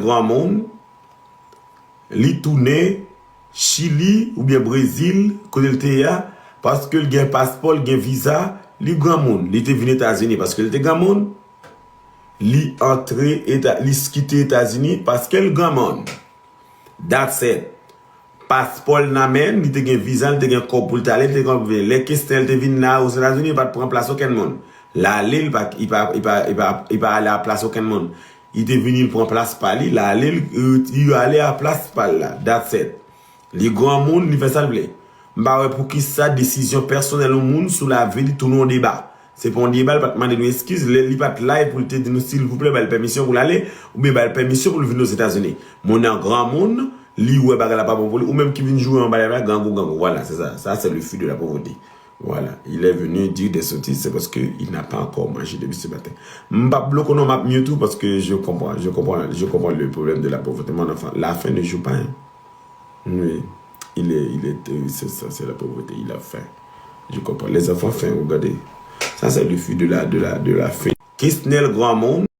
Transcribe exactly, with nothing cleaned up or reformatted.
granmoun, li tounen Chili oubyen Brezil, kote l te ye a, paske l gen paspò, l gen viza, li granmoun, li te vin Etazini paske l te granmoun, li antre, Eta, li kite Etazini paske l granmoun. That's it. Paspò l nan men l, li te gen viza l, li te gen kòb pou l t ale, li te gen lè Kesnèl te vin la Ozetazini, li pa t pran plas okenn moun. L ale, li pa, li pa, li pa, li pa, li pa ale a plas okenn moun. Li te vini, li pran plas pa li, l ale, li, li ale a plas pa l la. That's it. Li granmoun, li fè sa l vle. M pa wè poukisa desizyon pèsonèl yon moun sou lavi li tounen yon deba. Se pa yon deba, li pa t mande nou eskiz, lè li pa t la e pou l te di nou silvouplè ba l pèmisyon pou l ale, oubyen ba l pèmisyon pou l vin Ozetazini. Moun nan granmoun, li wè bagay la pa bon pou li, ou menm ki vin joure anba lè la, grangou, grangou, voilà, c'est ça, ça c'est le fruit de la pauvreté. Voilà, il est venu dire des sottises, c'est parce que il n'a pas encore mangé depuis ce matin. M p ap bloke w non, m ap mute ou, paske je comprends, je comprends, je comprends le problème de la pauvreté. Mon enfant, la faim ne joue pas, hein. Oui, il est, il est, euh, c'est ça, c'est la pauvreté, il a faim. Je comprends. Les enfants faim, regardez. Ça, c'est le fruit de la, de la, de la faim. Kesnèl granmoun,